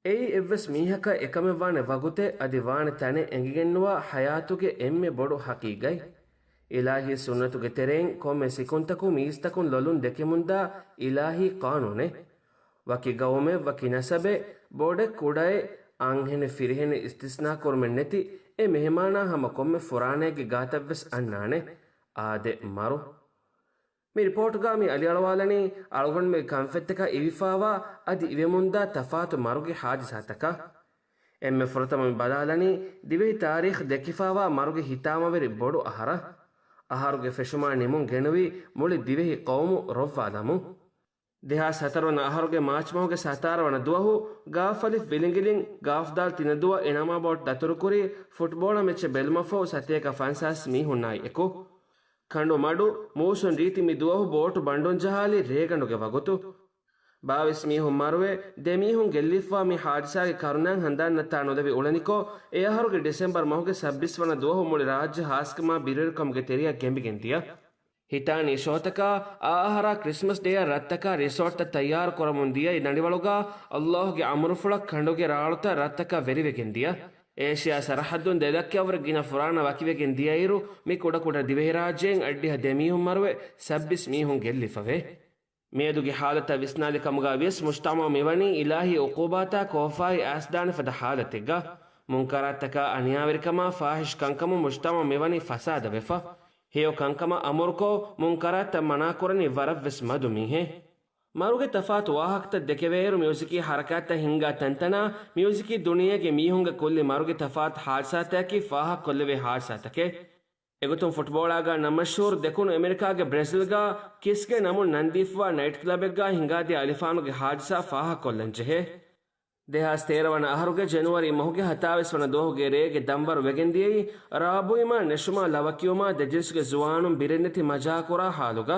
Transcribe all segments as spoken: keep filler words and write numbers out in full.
އެއީ އެއްވެސް މީހަކަށް އެކަމެއް ވާނެ ވަގުތެއް އަދި ވާނެ ތަނެއް އެނގިގެންނުވާ ޙަޔާތުގެ އެންމެ ބޮޑު ޙަޤީޤަތް. އިލާހީ ސުންނަތުގެ ތެރެއިން ކޮންމެ ސިކުންތަކުން މީސްތަކުން ލޮލުން ދެކެމުންދާ އިލާހީ ޤާނޫނެއް. ވަކި ގައުމެއް، ވަކި ނަސަބެއް، ބޮޑެއް ކުޑައެއް، އަންހެނެއް ފިރިހެނެއް އިސްތިސްނާކުރުމެއް ނެތި އެ މެހެމާނާ ހަމަ ކޮންމެ ފުރާނައެއްގެ ގާތަށްވެސް އަންނާނެ. އާދެ، މަރު. މި ރިޕޯޓުގަ މި އަލިއަޅުވާލަނީ އަޅުގަނޑުމެންގެ ކަންފަތްތަކަށް އިވިފާވާ އަދި އިވެމުންދާ ތަފާތު މަރުގެ ޙާދިސާތަކަށް. އެންމެ ފުރަތަމަ މި ބަލާލަނީ ދިވެހި ތާރީޚް ދެކިފާވާ މަރުގެ ހިތާމަވެރި ބޮޑު އަހަރަށް. އަހަރުގެ ފެށުމާ ނިމުން ގެނުވީ މުޅި ދިވެހި ޤައުމު ރޮއްވާލަމުން. ދެހާސް ހަތަރު ވަނަ އަހަރުގެ މާޗް މަހުގެ ސަތާރަ ވަނަ ދުވަހު ގާފަލިފް ވިލިނގިލިން ގާފްދާލް ތިނަދުވަ އިނާމާބާދް ދަތުރުކުރީ ފުޓްބޯޅަ މެޗެއް ބެލުމަށްފަހު ސަތޭކަ ފަންސާސް މީހުންނާއި އެކު. ކަނޑު މަޑު، މޫސުން ރީތި މި ދުވަހު ބޯޓު ބަނޑުން ޖަހާލި ރޭގަނޑުގެ ވަގުތު. ބާވީސް މީހުން މަރުވެ، ދެ މީހުން ގެއްލިފައި މި ހާދިސާގެ ކަރުނައިން ހަނދާން ނައްތާ ނުލެވި އުޅެނިކޮށް، އެ އަހަރުގެ ޑިސެމްބަރު މަހުގެ ސައްބީސް ވަނަ ދުވަހު މުޅި ރާއްޖެ ހާސްކަމާ ބިރުވެރިކަމުގެ ތެރެއަށް ގެނބިގެން ދިޔަ. ހިތާނީ ޝޯތަކާ އާ އަހަރާ ކްރިސްމަސް ޑޭއަށް ރަށްތަކާ ރިސޯޓްތައް ތައްޔާރު ކުރަމުން ދިޔައީ ނަނިވަޅުގާ އައްލާހުގެ އަމުރުފުޅަށް ކަނޑުގެ ރާޅުތައް ރަށްތަކަށް ވެރިވެގެން ދިޔަ. އޭޝިޔާ ސަރަހައްދުން ދެ ލައްކައަށްވުރެ ގިނަ ފުރާނަ ވަކިވެގެން ދިޔައިރު، މި ކުޑަކުޑަ ދިވެހިރާއްޖެއިން އައްޑިހަ ދެ މީހުން މަރުވެ، ސައްބީސް މީހުން ގެއްލިފަވޭ. މިއަދުގެ ހާލަތަށް ވިސްނާލި ކަމުގަ ވިޔަސް މުޖްތަމަޢު މިވަނީ އިލާހީ ޢުޤޫބާތާ ކޯފާއި އައިސްދާނެ ފަދަ ހާލަތެއްގަ. މުންކަރާތްތަކާ އަނިޔާވެރިކަމާ ފާޙިޝް ކަންކަމުން މުޖްތަމަޢު މިވަނީ ފަސާދަވެފަ. ހެޔޮ ކަންކަމަށް އަމުރުކޮށް، މުންކަރާތްތައް މަނާކުރަނީ ވަރަށްވެސް މަދު މީހެއް. މަރުގެ ތަފާތު ވާހަކަތައް ދެކެވޭއިރު، މިއުޒިކީ ޙަރަކާތްތައް ހިންގާ ތަންތަނާ، މިއުޒިކީ ދުނިޔޭގެ މީހުންގެ ކުއްލި މަރުގެ ތަފާތު ޙާދިސާތަކަކީ ފާހަގަކޮށްލެވޭ ޙާދިސާތަކެއް. އެގޮތުން ފުޓްބޯޅާގާ ނަންމަޝްހޫރު ދެކުނު އެމެރިކާގެ ބްރެޒިލްގާ ކިސްގެ ނަމުން ނަންދީފަވާ ނައިޓް ކްލަބެއްގާ ހިނގާދިޔަ އަލިފާނުގެ ހާދިސާ ފާހަގަކޮށްލަންޖެހޭ. ދެހާސް ތޭރަ ވަނަ އަހަރުގެ ޖެނުއަރީ މަހުގެ ހަތާވީސް ވަނަ ދުވަހުގެ ރޭގެ ދަންވަރު ވެގެން ދިޔައީ، ރާބުއިމާ ނެށުމާ ލަވަކިޔުމާ ދެ ޖިންސުގެ ޒުވާނުން ބިރެއްނެތި މަޖާކުރާ ހާލުގަ.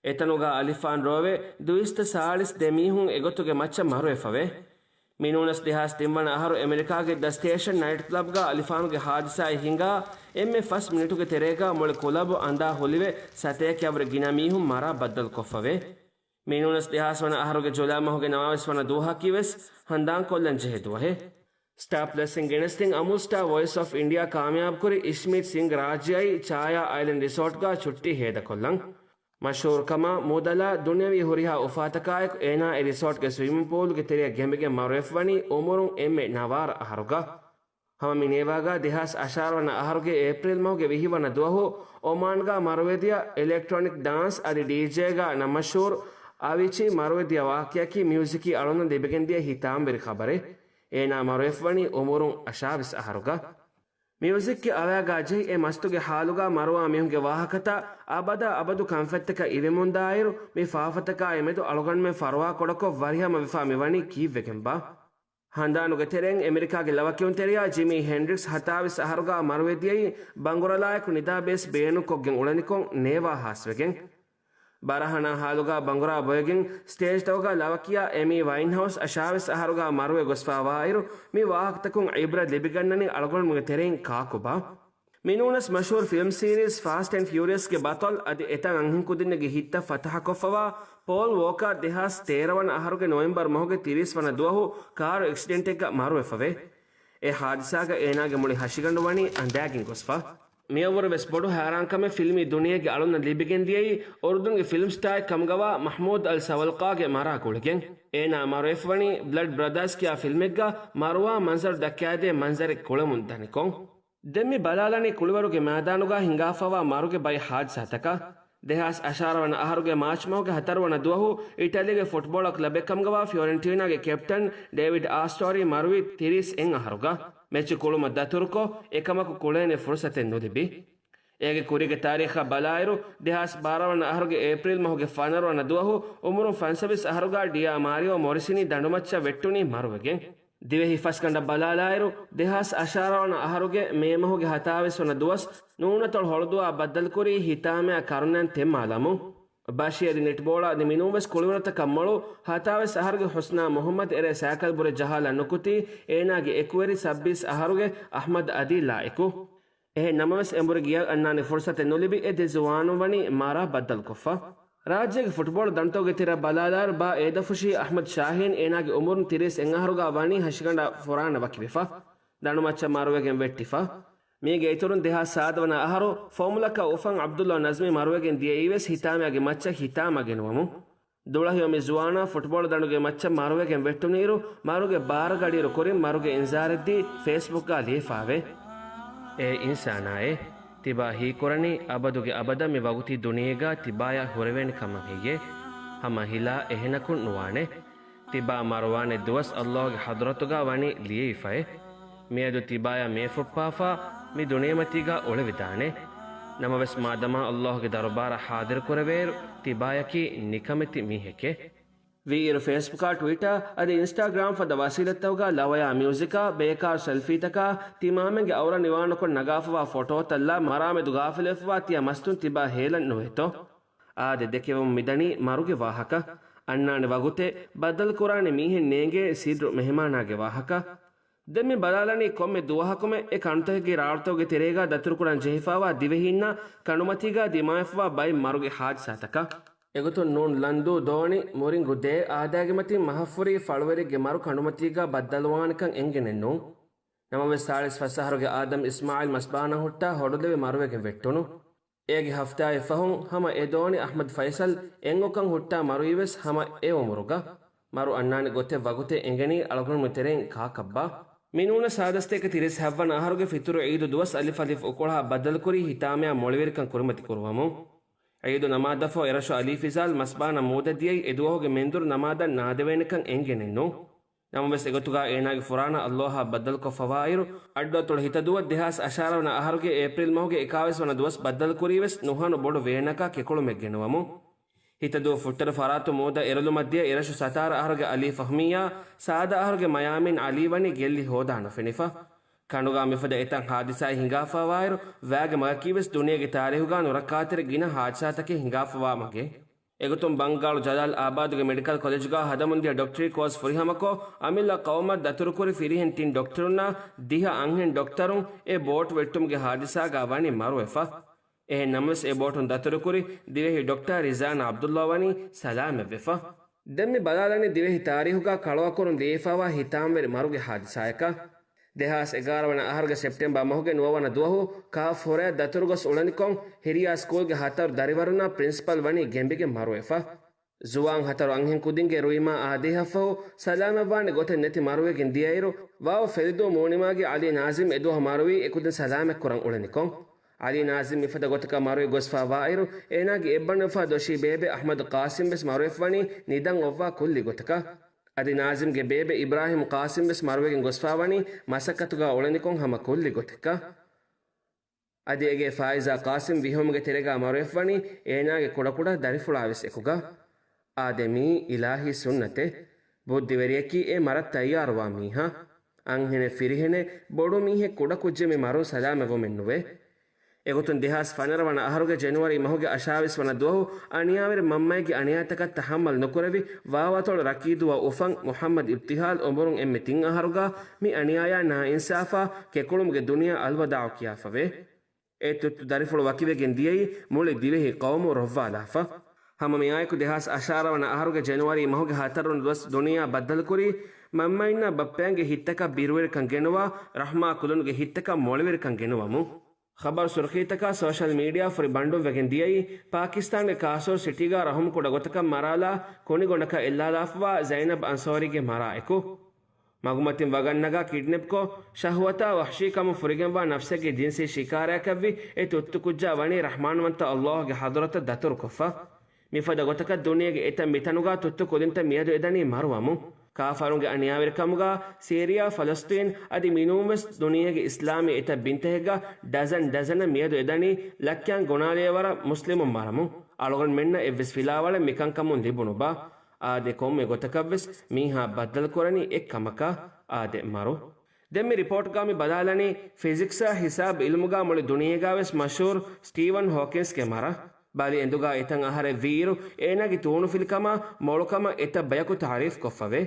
އެތަނުގަ އަލިފާން ރޯވެ، ދުއިސައްތަ ސާޅީސް ދެ މީހުން އެގޮތުގެ މައްޗަށް މަރުވެފަވޭ. މިނޫނަސް ދެހާސް ތިން ވަނަ އަހަރު އެމެރިކާގެ ދަ ސްޓޭޝަން ނައިޓް ކްލަބްގަ އަލިފާނުގެ ހާދިސާއެއް ހިނގާ، އެންމެ ފަސް މިނިޓުގެ ތެރޭގަ މުޅި ކުލަބު އަނދާ ހުލިވެ، ސަތޭކައަށްވުރެ ގިނަ މީހުން މަރާ ބައްދަލުކޮށްފަވޭ. މިނޫނަސް ދެހާސް ވަނަ އަހަރުގެ ޖުލައި މަހުގެ ނަވާވީސް ވަނަ ދުވަހަކީވެސް ހަނދާންކޮށްލަން ޖެހޭ ދުވަހެއް. ސްޓާ ޕްލަސްއިން ގެނެސްދިން އަމުލް ސްޓާ ވޮއިސް އޮފް އިންޑިޔާ ކާމިޔާބުކުރި އިޝްމީތް ސިންގް ރާއްޖެއާއި ޗާޔާ އައިލެންޑް ރިސޯޓްގަ ޗުއްޓީ ހޭދަކޮށްލަން. މަޝްހޫރުކަމާ މުދަލާ ދުނިޔަވީ ހުރިހާ އުފާތަކާއެކު އޭނާ އެ ރިސޯޓްގެ ސްވިމިން ޕޫލްގެ ތެރެއަށް ގެނބިގެން މަރުވެފަވަނީ އުމުރުން އެންމެ ނަވާރަ އަހަރުގަ. ހަމަ މި ނޭވާގާ ދެހާސް އަށާރަ ވަނަ އަހަރުގެ އޭޕްރީލް މަހުގެ ވިހި ވަނަ ދުވަހު އޮމާންގާ މަރުވެދިޔަ އިލެކްޓްރޯނިކް ޑާންސް އަދި ޑީޖޭގާ ނަމަޝޫރް އަވިޗީ މަރުވެދިޔަ ވާޤިއަކީ މިއުޒިކީ އަޅުންނަށް ލިބިގެންދިޔަ ހިތާމަވެރި ޚަބަރެއް. އޭނާ މަރުވެފަވަނީ އުމުރުން އަށާވީސް އަހަރުގަ. މިއުޒިކްގެ އަވަޔާގާ ޖެހި އެ މަސްތުގެ ހާލުގާ މަރުވާ މީހުންގެ ވާހަކަތައް އަބަދާ އަބަދު ކަންފަތްތަކަށް އިވެމުންދާއިރު، މި ފާފަތަކާއި މެދު އަޅުގަނޑުމެން ފަރުވާކުޑަކޮށް ވަރިހަމަވެފާ މިވަނީ ކީއްވެގެންބާ؟ ހަނދާނުގެ ތެރެއިން އެމެރިކާގެ ލަވަކިޔުންތެރިޔާ ޖިމީ ހެންޑްރިކްސް ހަތާވީސް އަހަރުގާ މަރުވެދިޔައީ ބަނގުރަލާއެކު ނިދާ ބޭސް ބޭނުންކޮށްގެން އުޅެނިކޮށް ނޭވާ ހާސްވެގެން. ބަރަހަނާ ހާލުގާ ބަނގުރާ ބޮއެގެން ސްޓޭޖްތަކުގާ ލަވަކިޔާ އެމީ ވައިންހައުސް އަށާވީސް އަހަރުގާ މަރުވެ ގޮސްފާވާއިރު، މި ވާހަކަތަކުން އިބްރަތް ލިބިގަންނަނީ އަޅުގަނޑުމެންގެ ތެރެއިން ކާކުބާ؟ މިނޫނަސް މަޝްހޫރު ފިލްމް ސީރީޒް ފާސްޓް އެންޑް ފިއުރިއަސްގެ ބަޠަލް އަދި އެތައް އަންހެންކުދިންނެއްގެ ހިތްތައް ފަތަހަކޮށްފަވާ ޕޯލް ވޯކާ ދެހާސް ތޭރަ ވަނަ އަހަރުގެ ނޮވެމްބަރު މަހުގެ ތިރީސް ވަނަ ދުވަހު ކާރު އެކްސިޑެންޓެއްގަ މަރުވެފަވޭ. އެ ހާދިސާގަ އޭނާގެ މުޅި ހަށިގަނޑު ވަނީ އަނދާގެން ގޮސްފަ. މިއަށްވުރެ ވެސް ބޮޑު ހައިރާންކަމެއް ފިލްމީ ދުނިޔޭގެ އަޅުންނަށް ލިބިގެން ދިޔައީ، އުރުދުންގެ ފިލްމް ސްޓާއެއް ކަމުގަވާ މަޙްމޫދް އަލް ސަވަލްޤާގެ މަރާ ގުޅިގެން. އޭނާ މަރުވެފަވަނީ ބްލަޑް ބްރަދާސް ކިޔާ ފިލްމެއްގަ މަރުވާ މަންޒަރު ދައްކާދޭ މަންޒަރެއް ކުޅެމުން ދަނިކޮށް. ދެން މި ބަލާލަނީ ކުޅިވަރުގެ މައިދާނުގަ ހިނގާފަވާ މަރުގެ ބައި ހާދިސާތަކަށް. ދެހާސް އަށާރަ ވަނަ އަހަރުގެ މާޗް މަހުގެ ހަތަރު ވަނަ ދުވަހު އިޓަލީގެ ފުޓްބޯޅަ ކްލަބެއް ކަމުގަވާ ފިއޮރެންޓީނާގެ ކެޕްޓަން ޑޭވިޑް އާސްޓޯރީ މަރުވީ ތިރީސް އެއް އަހަރުގަ. މެޗު ކުޅުމަށް ދަތުރުކޮށް، އެކަމަކު ކުޅޭނެ ފުރުސަތެއް ނުލިބި. އޭގެ ކުރީގެ ތާރީޚަށް ބަލާއިރު، ދެހާސް ބާރަ ވަނަ އަހަރުގެ އޭޕްރީލް މަހުގެ ފަނަރަ ވަނަ ދުވަހު އުމުރުން ފަންސަވީސް އަހަރުގަ ޑިއާ މާރިއޯ މޮރިސިނީ ދަނޑުމައްޗަށް ވެއްޓުނީ މަރުވެގެން. ދިވެހި ފަސްގަނޑަށް ބަލާލާއިރު، ދެހާސް އަށާރަ ވަނަ އަހަރުގެ މޭ މަހުގެ ހަތާވީސް ވަނަ ދުވަސް ނޫނަތޮޅު ހޮޅުދުވާ ބައްދަލުކުރީ ހިތާމައާ ކަރުނައިން ތެއްމާލަމުން. ބަޝީ އަދި ނެޓްބޯޅަ އަދި މިނޫންވެސް ކުޅިވަރުތަކަށް މޮޅު ހަތާވީސް އަހަރުގެ ޙުސްނާ މުޙައްމަދު އެރޭ ސައިކަލް ބުރެ ޖަހާލަން ނުކުތީ، އޭނާގެ އެކުވެރި ސައްބީސް އަހަރުގެ އަޙްމަދު އަދީލްއާއެކު. އެހެން ނަމަވެސް، އެނބުރި ގިޔަށް އަންނާނެ ފުރުސަތެއް ނުލިބި، އެ ދެ ޒުވާނުން ވަނީ މާރާ ބައްދަލުކޮށްފަ. ރާއްޖޭގެ ފުޓްބޯޅަ ދަނޑުތަކުގެ ތެރެއަށް ބަލާލާއިރު، ބާ އޭދަފުށީ އަޙްމަދު ޝާހީން އޭނާގެ އުމުރުން ތިރީސް އެއް އަހަރުގަ ވަނީ ހަށިގަނޑަށް ފުރާނަ ވަކިވެފަ. ދަނޑުމައްޗަށް މަރުވެގެން ވެއްޓިފަ. މީގެ އިތުރުން ދެހާސް ސާދަ ވަނަ އަހަރު ފޯމުލަކަށް އުފަން ޢަބްދުﷲ ނަޒްމީ މަރުވެގެން ދިޔައީވެސް ހިތާމައިގެ މައްޗަށް ހިތާމަ ގެނުވަމުން. ދުޅަހެޔޮ މި ޒުވާނާ ފުޓްބޯޅަ ދަނޑުގެ މައްޗަށް މަރުވެގެން ވެއްޓުނުއިރު، މަރުގެ ބާރަ ގަޑިއިރު ކުރިން މަރުގެ އިންޒާރެއްދީ ފޭސްބުކްގަ ލިޔެފައެވެ. އޭ އިންސާނާއޭ! ތިބާ ހީކުރަނީ އަބަދުގެ އަބަދަށް މި ވަގުތީ ދުނިޔޭގަ ތިބާޔަށް ހުރެވޭނެ ކަމަށް ހެއްޔޭ؟ ހަމަ ހިލާ އެހެނަކުން ނުވާނެ. ތިބާ މަރުވާނެ ދުވަސް ﷲ ގެ ޙަޟްރަތުގަ ވަނީ ލިޔެވިފައެ. މިއަދު ތިބާޔަށް މޭ ފުއްޕާފަ، މި ދުނިޔެމަތީގަ އުޅެވިދާނެ. ނަމަވެސް މާދަމާ ﷲ ގެ ދަރުބާރަށް ޙާޟިރު ކުރެވޭއިރު، ތިބާޔަކީ ނިކަމެތި މީހެކޭ. ވީއިރު ފޭސްބުކާ ޓްވިޓާ އަދި އިންސްޓާގްރާމް ފަދަ ވަސީލަތްތަކުގަ ލަވަޔާ މިއުޒިކާ، ބޭކާރު ސެލްފީތަކާ، ތިމާމެންގެ އައުރާ ނިވާނުކޮށް ނަގާފަވާ ފޮޓޯތައްލާ މަރާމެދު ޣާފިލުވެފަވާ ތިޔަ މަސްތުން ތިބާ ހޭލަން ނުވޭތޯ؟ އާދެ، ދެކެވަމުން މިދަނީ މަރުގެ ވާހަކަ. އަންނާނެ ވަގުތެއް، ބައްދަލުކުރާނެ މީހެއް ނޭނގޭ ސިއްރު މެހެމާނާގެ ވާހަކަ. ދެން މި ބަލާލަނީ ކޮންމެ ދުވަހަކުމެ އެ ކަނޑުތަކެއްގެ ރާޅުތަކުގެ ތެރޭގަ ދަތުރުކުރަން ޖެހިފަވާ ދިވެހީންނާ ކަނޑުމަތީގަ ދިމާވެފަވާ ބައެއް މަރުގެ ހާދިސާތަކަށް. އެގޮތުން ނޫން ލަންދޫ ދޯނި، މުރިންގު ދޭ، އާދައިގެ މަތިން މަހަށްފުރި ފަޅުވެރިއެއްގެ މަރު ކަނޑުމަތީގަ ބައްދަލުވާނެކަން އެނގެނެއްނޫން. ނަމަވެސް ސާޅީސް ފަސް އަހަރުގެ އާދަމް އިސްމާޢީލް މަސްބާނަ ހުއްޓާ ހޮޑުލެވި މަރުވެގެން ވެއްޓުނު. އޭގެ ހަފްތާއެއް ފަހުން ހަމަ އެ ދޯނި އަޙްމަދު ފައިސަލް އެއްއޮކަން ހުއްޓާ މަރުވީވެސް ހަމަ އެ އުމުރުގަ. މަރު އަންނާނެ ގޮތެއް ވަގުތެއް އެނގެނީ އަޅުގަނޑުމެން ތެރެއިން ކާކަށްބާ؟ މި ނޫނަސް ސާދަ ސަތޭކަ ތިރީސް ހައްވަނަ އަހަރުގެ ފިތުރު ޢީދު ދުވަސް އަލިފް އަލިފް އުކުޅާ ބައްދަލުކުރީ ހިތާމަޔާ މޮޅިވެރިކަން ކުރިމަތި ކުރުވަމުން. ޢީދު ނަމާދަށްފަހު އެރަށު އަލީ ފިޒާލް މަސްބާނަ މޫދަށް ދިޔައީ އެދުވަހުގެ މެންދުރު ނަމާދަށް ނާދެވޭނެކަން އެނގެނެއްނޫން. ނަމަވެސް އެގޮތުގަ އޭނާގެ ފުރާނަ ﷲ އާ ބައްދަލުކޮށްފަވާއިރު، އައްޑުއަތޮޅު ހިތަދުވަ ދެހާސް އަށާރަ ވަނަ އަހަރުގެ އޭޕްރީލް މަހުގެ އެކާވީސް ވަނަ ދުވަސް ބައްދަލުކުރީވެސް ނުހަނު ބޮޑު ވޭނަކާ ކެކުޅުމެއް ގެނުވަމުން. ހިތަދޫ ފުއްޓަރު ފަރާތު މޫދަށް އެރުލުމަށް ދިޔަ އެރަށު ސަތާރަ އަހަރުގެ އަލީ ފަހުމިއްޔާ، ސާދަ އަހަރުގެ މަޔާމީން އަލީ ވަނީ ގެއްލި ހޯދާ ނުފެނިފަ. ކަނޑުގަ މިފަދަ އެތައް ހާދިސާއެއް ހިނގާފަވާއިރު، ވައިގެ މަގަކީވެސް ދުނިޔޭގެ ތާރީހުގަ ނުރައްކާތެރި ގިނަ ހާދިސާތަކެއް ހިނގާފަވާ މަގެއް. އެގޮތުން ބަންގާޅު ޖަލާލް އާބާދުގެ މެޑިކަލް ކޮލެޖުގަ ހަދަމުންދިޔަ ޑޮކްޓަރީ ކޯސް ފުރިހަމަކޮށް، އަމިއްލަ ޤައުމަށް ދަތުރުކުރި ފިރިހެން ތިން ޑޮކްޓަރުންނާ ދިހަ އަންހެން ޑޮކްޓަރުން އެ ބޯޓް ވެއްޓުމުގެ ހާދިސާގަ ވަނީ މަރުވެފަ. އެހެން ނަމަވެސް އެ ބޯޓުން ދަތުރުކުރި ދިވެހި ޑޮކްޓަރ ރިޒާން ޢަބްދުﷲ ވަނީ ސަލާމަތްވެފަ. ދެން މި ބަލާލަނީ ދިވެހި ތާރީހުގަ ކަޅުއަކުރުން ލިޔެފަވާ ހިތާމަވެރި މަރުގެ ހާދިސާޔަކަށް. ދެހާސް އެގާރަ ވަނަ އަހަރުގެ ސެޕްޓެމްބަރ މަހުގެ ނުވަ ވަނަ ދުވަހު ކާފް ހުރެއަށް ދަތުރުގޮސް އުޅެނިކޮށް، ހިރިޔާ ސްކޫލްގެ ހަތަރު ދަރިވަރުންނާ ޕްރިންސިޕަލް ވަނީ ގެނބިގެން މަރުވެފަ. ޒުވާން ހަތަރު އަންހެން ކުދިންގެ ރުއިމާ އާދޭހަށްފަހު، ސަލާމަތްވާނެ ގޮތެއް ނެތި މަރުވެގެން ދިޔައިރު، ވާވަ ފެލިދޫ މޫނިމާގި އަލީ ނާޒިމް އެދުވަހު މަރުވީ އެކުދިން ސަލާމަތްކުރަން އުޅެނިކޮށް. އަލީ ނާޒިމް މިފަދަ ގޮތަކަށް މަރުވި ގޮސްފަ ވާއިރު، އޭނާގެ އެއްބަނޑުވެފަ ދޮށީ ބޭބެ އަޙްމަދު ޤާސިމް ވެސް މަރުވެފަވަނީ ނިދަން އޮއްވާ ކުއްލި ގޮތަކަށް. އަދި ނާޒިމްގެ ބޭބެ އިބްރާހިމް ޤާސިމް ވެސް މަރުވެގެން ގޮސްފަވަނީ މަސައްކަތުގަ އުޅެނިކޮށް ހަމަ ކުއްލި ގޮތަކަށް. އަދި އޭގެ ފާއިޒާ ޤާސިމް ވިހުމުގެ ތެރޭގަ މަރުވެފަވަނީ އޭނާގެ ކުޑަކުޑަ ދަރިފުޅާވެސް އެކުގަ. އާދެ، މީ އިލާހީ ސުންނަތެއް. ބުއްދިވެރިޔަކީ އެ މަރަށް ތައްޔާރުވާ މީހާ. އަންހެނެއް ފިރިހެނެއް ބޮޑު މީހެއް ކުޑަކުއްޖެއް މި މަރުން ސަލާމަތްވުމެއް ނުވޭ. އެގޮތުން ދެހާސް ފަނަރަ ވަނަ އަހަރުގެ ޖެނުއަރީ މަހުގެ އަށާވީސް ވަނަ ދުވަހު އަނިޔާވެރި މަންމައެއްގެ އަނިޔާތަކަށް ތަޙައްމަލް ނުކުރެވި، ވާވަތޮޅު ރަކީދުވާ އުފަން މުޙައްމަދު އިބްތިހާލް އުމުރުން އެންމެ ތިން އަހަރުގަ މި އަނިޔާޔާ ނާއިންސާފާ ކެކުޅުމުގެ ދުނިޔެއަށް އަލްވަދާޢު ކިޔާފަވޭ. އެ ތުއްތު ދަރިފުޅު ވަކިވެގެން ދިޔައީ މުޅި ދިވެހި ޤައުމު ރޮއްވާލާފަ. ހަމަ މިއާއެކު ދެހާސް އަށާރަ ވަނަ އަހަރުގެ ޖެނުއަރީ މަހުގެ ހަތަރު ވަނަ ދުވަސް ދުނިޔެއާ ބައްދަލުކުރީ، މަންމައިންނާ ބައްޕައިންގެ ހިތްތަކަށް ބިރުވެރިކަން ގެނުވާ، ރަޙްމާ ކުލުންގެ ހިތްތަކަށް މޮޅިވެރިކަން ގެނުވަމުން. ޚަބަރު ސުރުޚީތަކާ ސޯޝަލް މީޑިއާ ފުރި ބަންޑުން ވެގެން ދިޔައީ، ޕާކިސްތާންގެ ކާސޫރް ސިޓީގަ ރަހުމް ކުޑަ ގޮތަކަށް މަރާލާ، ކުނިގޮނޑަކަށް އެއްލާލާފަވާ ޒައިނަބް އަންސޯރީގެ މަރާ އެކު. މަގުމަތިން ވަގަށްނަގާ ކިޑްނެޕްކޮށް، ޝަހުވަތާ ވަޙްޝީކަމުން ފުރިގެންވާ ނަފްސެއްގެ ޖިންސީ ޝިކާރައަކަށްވި އެ ތުއްތު ކުއްޖާ ވަނީ ރަޙްމާންވަންތަ ﷲ ގެ ޙަޟްރަތަށް ދަތުރުކޮށްފަ. މިފަދަ ގޮތަކަށް ދުނިޔޭގެ އެތައް މިތަނުގަ ތުއްތު ކުދިންތައް މިއަދު އެދަނީ މަރުވަމުން. ކާފަރުންގެ އަނިޔާވެރިކަމުގަ ސީރިޔާ، ފަލަސްޠީން އަދި މިނޫންވެސް ދުނިޔޭގެ އިސްލާމީ އެތައް ބިންތަކެއްގަ ޑަޒަން ޑަޒަނަށް މިއަދު އެދަނީ ލައްކައިން ގުނާލޭވަރަށް މުސްލިމުން މަރަމުން. އަޅުގަނޑުމެންނަށް އެއްވެސް ފިލާވަޅެއް މިކަންކަމުން ލިބުނުބާ. އާދެ، ކޮންމެ ގޮތަކަށްވެސް މީހާ ބައްދަލުކުރަނީ އެއްކަމަކާ. އާދެ، މަރު. ދެން މި ރިޕޯޓްގަ މި ބަލާލަނީ ފިޒިކްސްއާ ހިސާބް އިލްމުގަ މުޅި ދުނިޔޭގަވެސް މަޝްހޫރު ސްޓީވަން ހޯކިންސްގެ މަރަށް. ބަލި އެނދުގަ އެތަން އަހަރެއް ވީއިރު، އޭނާގެ ތޫނުފިލިކަމާ މޮޅުކަމަށް އެތައް ބަޔަކު ތަޢުރީފް ކޮށްފަވޭ.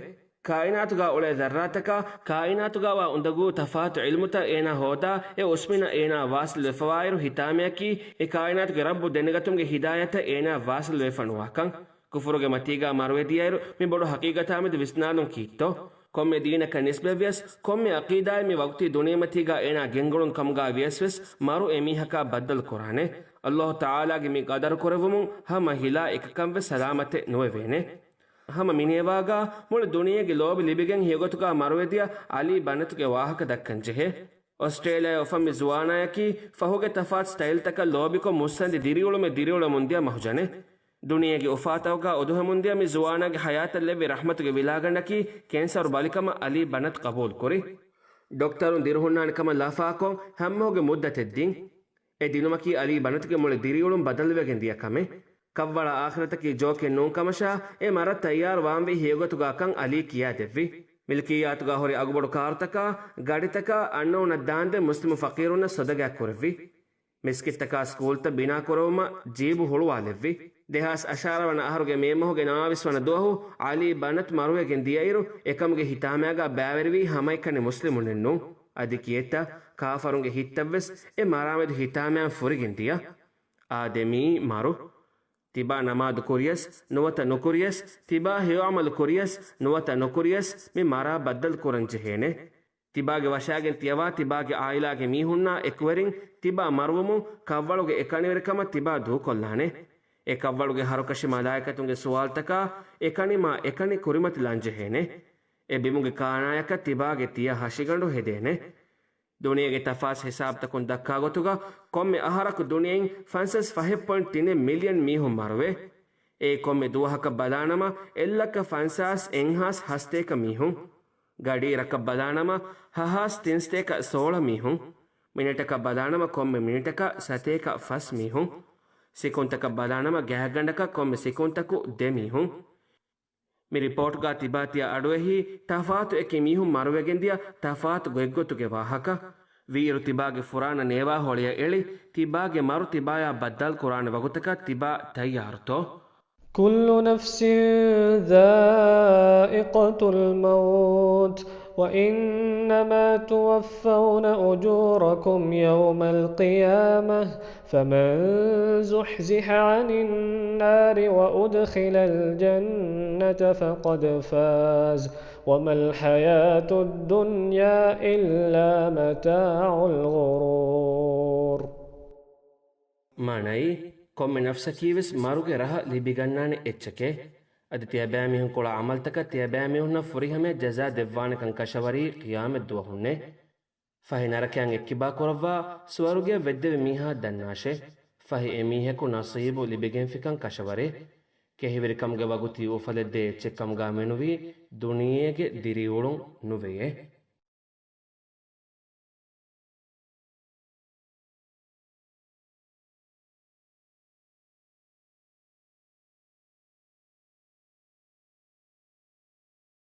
ކާއިނާތުގާ އުޅޭ ޒައްރާތަކާ، ކާއިނާތުގާވާ އުނދަގޫ ތަފާތު ޢިލްމުތައް އޭނާ ހޯދާ، އެ އުސްމިނަށް އޭނާ ވާސިލް ވެފަވާއިރު، ހިތާމަޔަކީ އެ ކާއިނާތުގެ ރައްބު ދެނެގަތުމުގެ ހިދާޔަތަށް އޭނާ ވާސިލް ވެފަ ނުވާކަން. ކުފުރުގެ މަތީގާ މަރުވެދިޔައިރު، މި ބޮޑު ޙަޤީޤަތާމެދު ވިސްނާލުން ކީއްތޯ؟ ކޮންމެ ދީނަކަށް ނިސްބަތްވިޔަސް، ކޮންމެ ޢަޤީދާއެއް މި ވަގުތީ ދުނިޔެމަތީގާ އޭނާ ގެންގުޅުން ކަމުގާ ވިޔަސްވެސް، މަރު އެމީހަކާ ބައްދަލު ކުރާނެ. ﷲ ތަޢާލާގެ މި ޤަދަރު ކުރެއްވުމުން ހަމަ ހިލާ އެކަކަށްވެސް ސަލާމަތެއް ނުވެވޭނެ. ހަމަ މިނޭވާގާ މުޅި ދުނިޔޭގެ ލޯބި ލިބިގެން ހެޔޮގޮތުގާ މަރުވެދިޔަ ޢަލީ ބަނަތުގެ ވާހަކަ ދައްކަން ޖެހޭ. އޮސްޓްރޭލިޔާއަށް އުފަން މި ޒުވާނާޔަކީ ފަހުގެ ތަފާތު ސްޓައިލްތަކަށް ލޯބިކޮށް މުއްސަނދި ދިރިއުޅުމެއް ދިރިއުޅެމުން ދިޔަ މަހުޖަނެއް. ދުނިޔޭގެ އުފާތަކުގާ އުދުހެމުން ދިޔަ މި ޒުވާނާގެ ޙަޔާތަށް ލެއްވި ރަޙްމަތުގެ ވިލާގަނޑަކީ ކެންސަރު ބަލިކަމަށް ޢަލީ ބަނަތު ޤަބޫލުކުރި. ޑޮކްޓަރުން ދިރިހުންނާނެ ކަމަށް ލަފާކޮށް ހަމަހުގެ މުއްދަތެއް ދިން. އެ ދިނުމަކީ ޢަލީ ބަނަތުގެ މުޅި ދިރިއުޅުން ބަދަލުވެގެން ދިޔަ ކަމެއް. ކަށްވަޅާ އާޚިރަތަކީ ޖޯކެއް ނޫން ކަމަށާ، އެ މަރަށް ތައްޔާރު ވާންވީ ހެޔޮގޮތުގާކަން ޢަލީ ކިޔާދެއްވި. މިލްކިއްޔާތުގާ ހުރި އަގުބޮޑު ކާރުތަކާ، ގަޑިތަކާ އަންނައުނަށް ދާންދެން މުސްލިމު ފަޤީރުންނަށް ޞަދަގާތް ކުރެއްވި. މިސްކިތްތަކާ ސްކޫލްތައް ބިނާ ކުރެވުމަށް ޖީބު ހުޅުވާލެއްވި. ދެހާސް އަށާރަ ވަނަ އަހަރުގެ މޭ މަހުގެ ނަވާވީސް ވަނަ ދުވަހު ޢަލީ ބަނަތު މަރުވެގެން ދިޔައިރު، އެކަމުގެ ހިތާމައިގާ ބައިވެރިވީ ހަމައެކަނި މުސްލިމުންނެއް ނޫން. އަދި ކިއެއްތަ، ކާފަރުންގެ ހިތްތައްވެސް އެ މަރާމެދު ހިތާމައިން ފުރިގެން ދިޔަ. އާދެމީ މަރު. ތިބާ ނަމާދު ކުރިޔަސް، ނުވަތަ ނުކުރިޔަސް، ތިބާ ހެޔޮ ޢަމަލު ކުރިޔަސް، ނުވަތަ ނުކުރިޔަސް، މި މަރާ ބައްދަލު ކުރަން ޖެހޭނެ. ތިބާގެ ވަށާގެން ތިޔަވާ ތިބާގެ ޢާއިލާގެ މީހުންނާ އެކުވެރިން ތިބާ މަރުވުމުން ކަށްވަޅުގެ އެކަނިވެރިކަމަށް ތިބާ ދޫކޮށްލާނެ. އެ ކަށްވަޅުގެ ހަރުކަށި މަލާއިކަތުންގެ ސުވާލުތަކާ އެކަނިމާ އެކަނި ކުރިމަތިލާން ޖެހޭނެ. އެ ބިމުގެ ކާނާޔަކަށް ތިބާގެ ތިޔަ ހަށިގަނޑު ހެދޭނެ. ދުނިޔޭގެ ތަފާސް ހިސާބުތަކުން ދައްކާ ގޮތުގަ ކޮންމެ އަހަރަކު ދުނިޔެއިން ފަންސާސް ފަހެއް ޕޮއިންޓް ތިނެއް މިލިއަން މީހުން މަރުވޭ. އެއީ ކޮންމެ ދުވަހަކަށް ބަލާނަމަ އެއްލައްކަ ފަންސާސް އެއްހާސް ހަސަތޭކަ މީހުން. ގަޑިއިރަކަށް ބަލާނަމަ ހަހާސް ތިންސަތޭކަ ސޯޅަ މީހުން. މިނެޓަކަށް ބަލާނަމަ ކޮންމެ މިނެޓަކަށް ސަތޭކަ ފަސް މީހުން. ސިކުންތަކަށް ބަލާނަމަ ގާތްގަނޑަކަށް ކޮންމެ ސިކުންތަކު ދެ މީހުން. މި ރިޕޯޓްގާ ތިބާ ތިޔަ އަޑުއެހީ ތަފާތު އެކި މީހުން މަރުވެގެންދިޔަ ތަފާތު ގޮތްގޮތުގެ ވާހަކަ. ވީއިރު ތިބާގެ ފުރާނަ ނޭވާ ހޮޅިއަށް އެޅި، ތިބާގެ މަރު ތިބާޔާ ބައްދަލު ކުރާނެ ވަގުތަކަށް ތިބާ ތައްޔާރުތޯ؟ كل نفس ذائقة الموت وإنما توفون أجوركم يوم القيامة فمن زحزح عن النار وأدخل الجنة فقد فاز وما الحياة الدنيا إلا متاع الغرور. މާނައީ، ކޮންމެ ނަފްސަކީވެސް މަރުގެ ރަހަ ލިބިގަންނާނެ އެއްޗެކޭ. އަދި ތިޔަބައިމީހުން ކުޅަ ޢަމަލުތަކަށް ތިޔަބައިމީހުންނަށް ފުރިހަމަޔަށް ޖަޒާ ދެއްވާނެކަން ކަށަވަރީ ޤިޔާމަތްދުވަހުންނޭ. ފަހި ނަރަކަޔަށް އެއްކިބާ ކުރައްވާ، ސުވަރުގެޔަށް ވެއްދެވި މީހާ ދަންނާށޭ. ފަހި އެމީހަކު ނަސީބު ލިބިގެންފިކަން ކަށަވަރޭ. ކެހިވެރިކަމުގެ ވަގުތީ އުފަލެއްދޭ އެއްޗެއްކަމުގާ މެނުވީ ދުނިޔޭގެ ދިރިއުޅުން ނުވެޔޭ.